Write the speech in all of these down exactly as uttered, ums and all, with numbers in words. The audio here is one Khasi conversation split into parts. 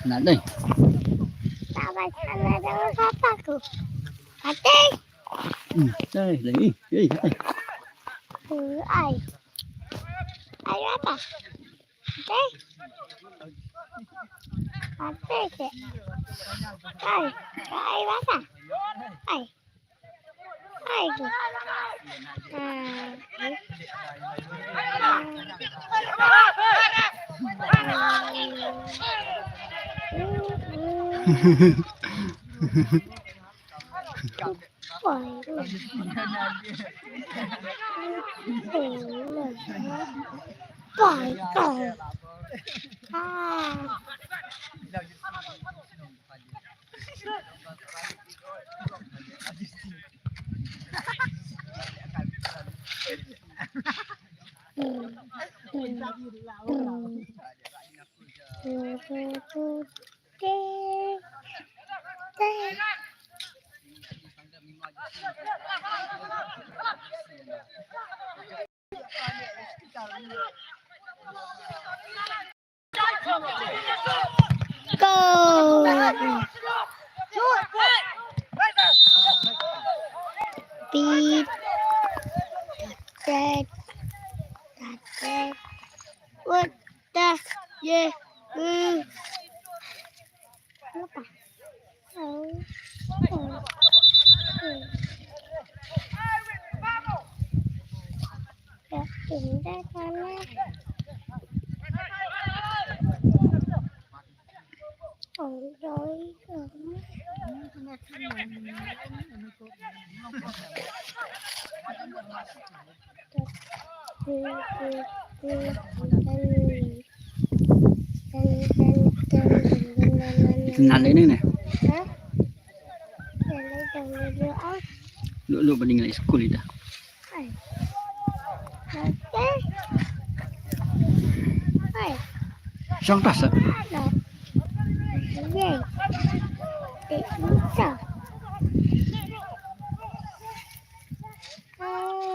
Na dei. Papa, sana dong papa ku. Ate. Hmm, dei, dei. Eh, eh, ate. Hmm, ai. Ai, papa. Ate. Ate, ke. Ai, ai, papa. Ai. Goal. Beep. Tat, tat, tat. What the? Yeah. Mm. Apa? Oh. Oh. Oh. Ya, pindah sana. Oh, sorry. Nan ini nih. Hah? Lu, lu mending lagi sekolah dah. Hai. Hai. Hai. Song tas, eh? Ada. Yeay. Eh, bisa. Hai.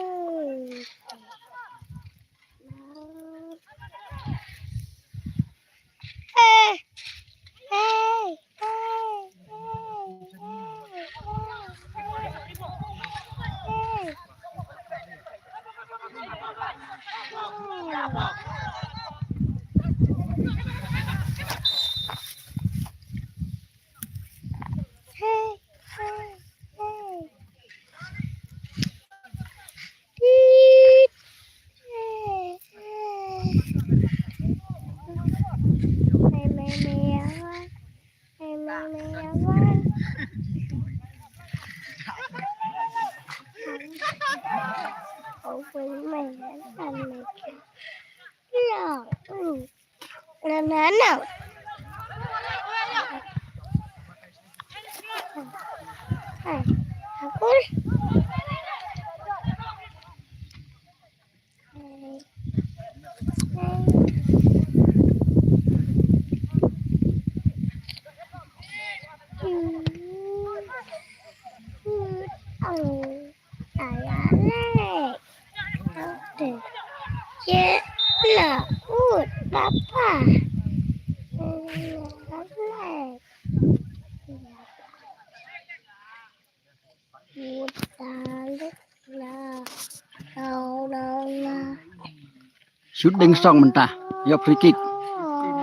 Shoot ding song mynta. Ïa free kick.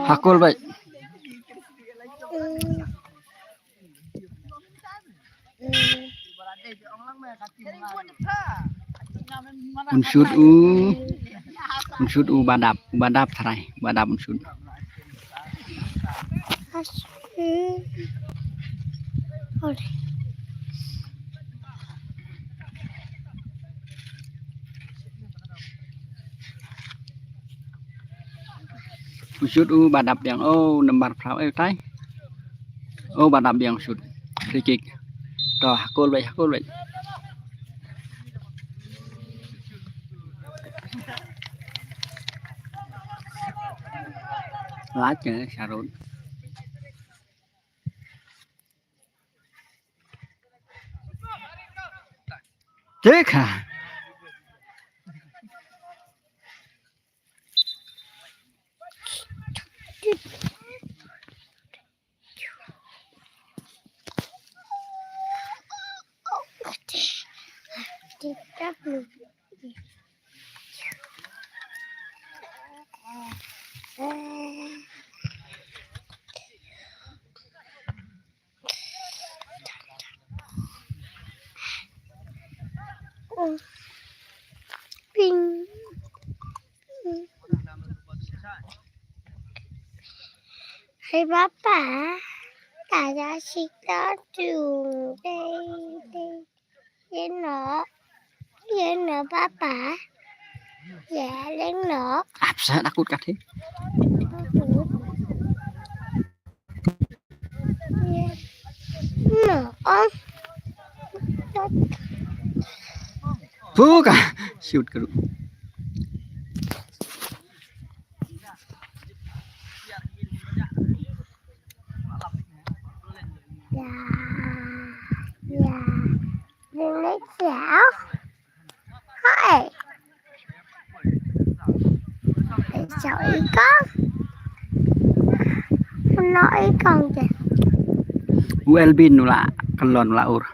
Hakol beit. Un shoot u. Un shoot u ba dap, u ba dap trai, u ba dap un shoot. U shoot u ba dap biang. Oh, nambar phra, eh, tai. Oh, ba dap biang shoot. Free kick. To, hakol beit, hakol beit. Lach, eh, Sharun. Dekha. Kita. Ping. Hey, Papa. Tada sita tu. Dei, dei. Ïa no. Ïa no, Papa. Ïa leng no. Ap sa takut kat hi. Ïa no. Oh. Buka. Shoot keru. Ya, ya. Village ya. Hai. Chào ý con. Nó ý con kìa. U Elvin u la kyllon u la ur.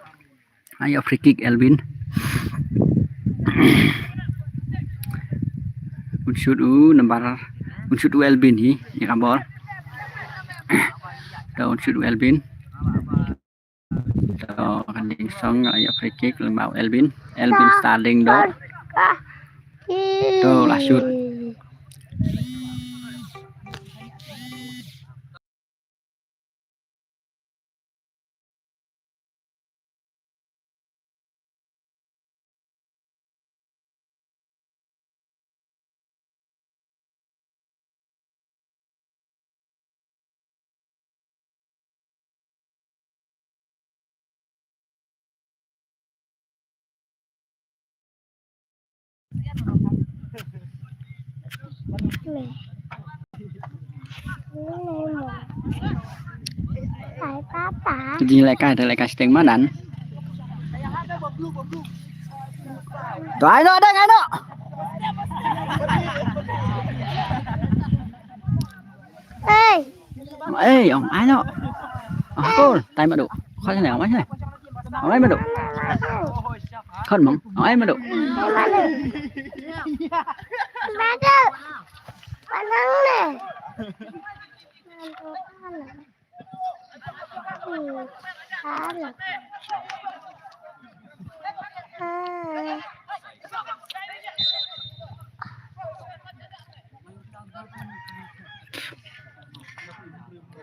Ai, ïa free kick Elvin. Un shoot u nambar, un shoot u Elvin hi, ïa ka bol. To un shoot u Elvin. To ka ding song, ïa free kick lyngba u Elvin. Elvin Starling doh. To la shoot. Ka jinglehkai, te lehkai shiteng madan. To ai noh, dang ai noh. Ei. Ei, ong ai noh. Ah, kol, tai madu. Khot sini, ong ai sini. Ong ai madu. Khot mong, ong ai madu. Madu. Madu. Manang ne.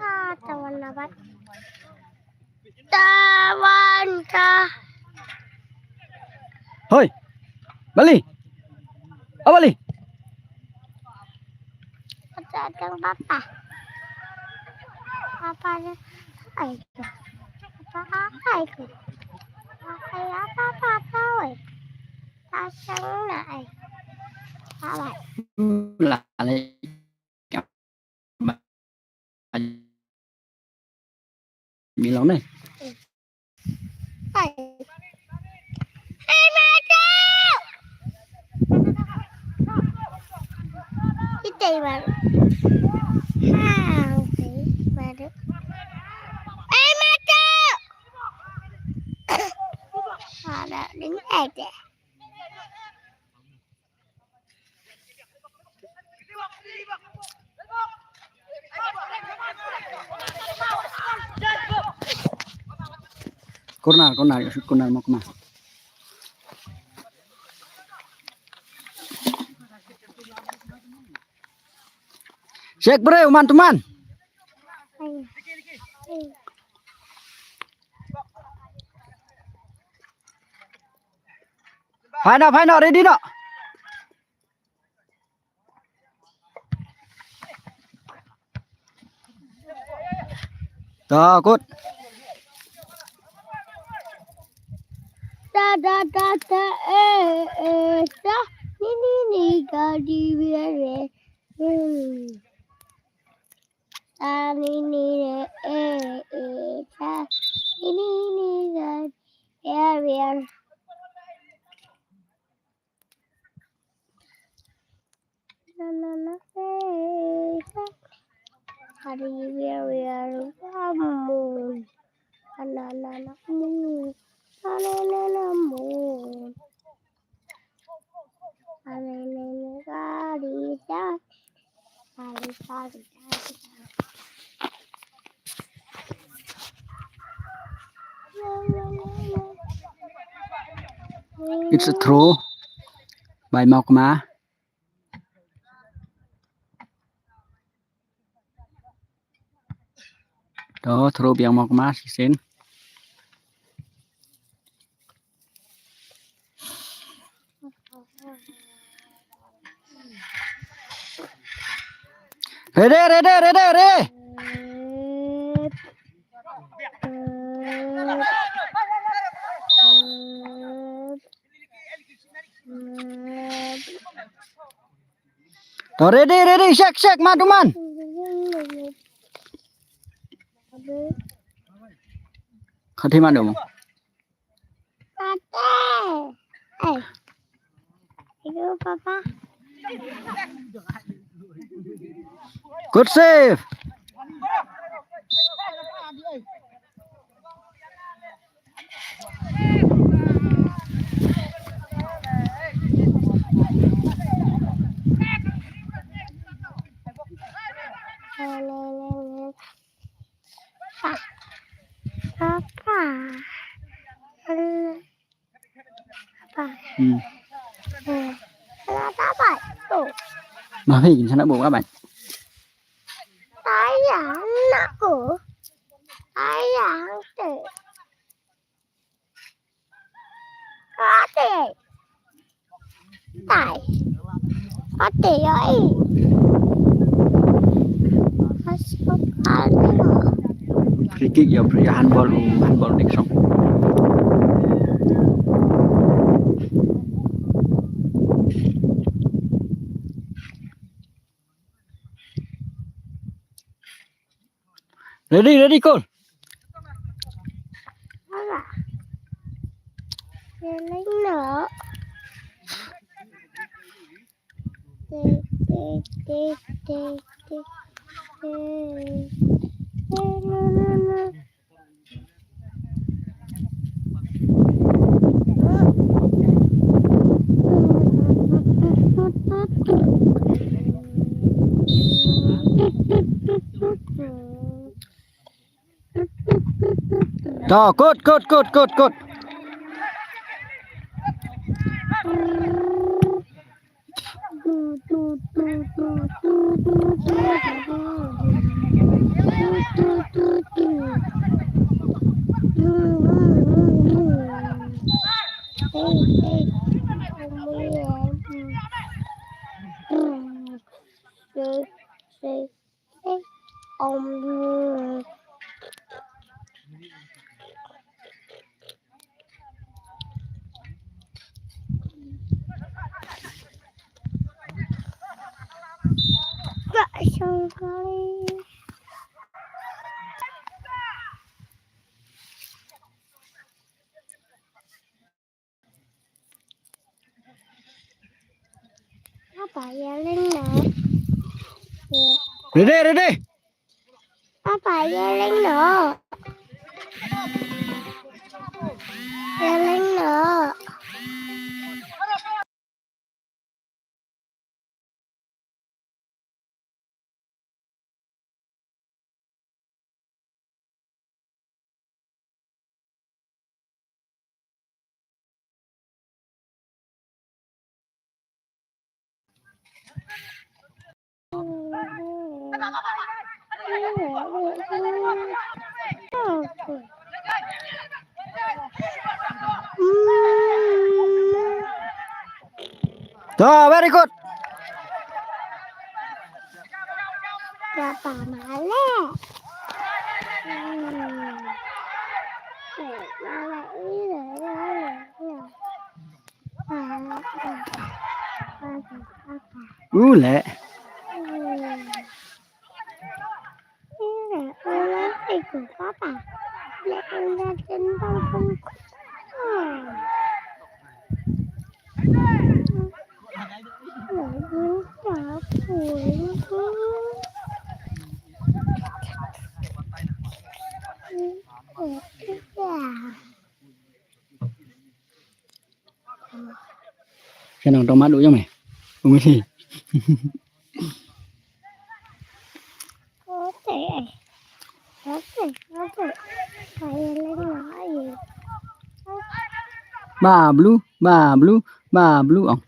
Ah, tawan na bat. Tawan ka. Hoi. Bali. Ah, Bali. Ada, ada papa. Papa ada. Ai. Papa apa itu? Papa apa, papa, oi? Pasang na ai. Papa. Lah, lah. Mi long ne. Hai. Hai, madu. Ite, madu. Ha, okay, madu. Hai, madu. Ada ding aja. Corner, corner, ïa shoot corner mo kma. Check bre, man to man. Phai noh, phai noh, ready noh. Ta kut. Ta, ta, ta, ta, eh, eh, ta. Ni, ni, ni, ga, di, bi, re. Hmm. Ta, ni, ni, re, eh, eh, ta. Ni, ni, ni, ga, di, bi, re. Na, na, na, eh, eh. Hari, we are, we are, we are, moon. Na, na, na, na, moon. Na, na, na, na, moon. It's a throw by Mawkma. To, throw biang Mawkma shisien. Ready, ready, ready, ready. To, ready, ready, shek, shek, man to man. Khati man dong. Ate. Eh. Ayo, Papa. Good save. Papa. Papa. Hmm. Papa. Papa. Papa. Ayah, anakku. Ayah, tu. Ate. Tai. Ate, ya, eh. Masuk ate. Free kick ya, free handball, handball next song. Ready, ready, cool. To, kut, kut, kut, kut, kut. Papa, ïa leng noh. Ready, ready. Papa, ïa leng noh. Ïa leng noh. To, very good. Papa, mala. Hmm. Mala, mala, mala. U leh. Ka nang tong madu jong me. Umi. Ba blue, ba blue, ba blue ong.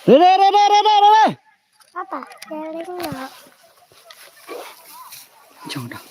Re, re, re, re, re, re, re. Papa, jalan dulu. Jauh dah.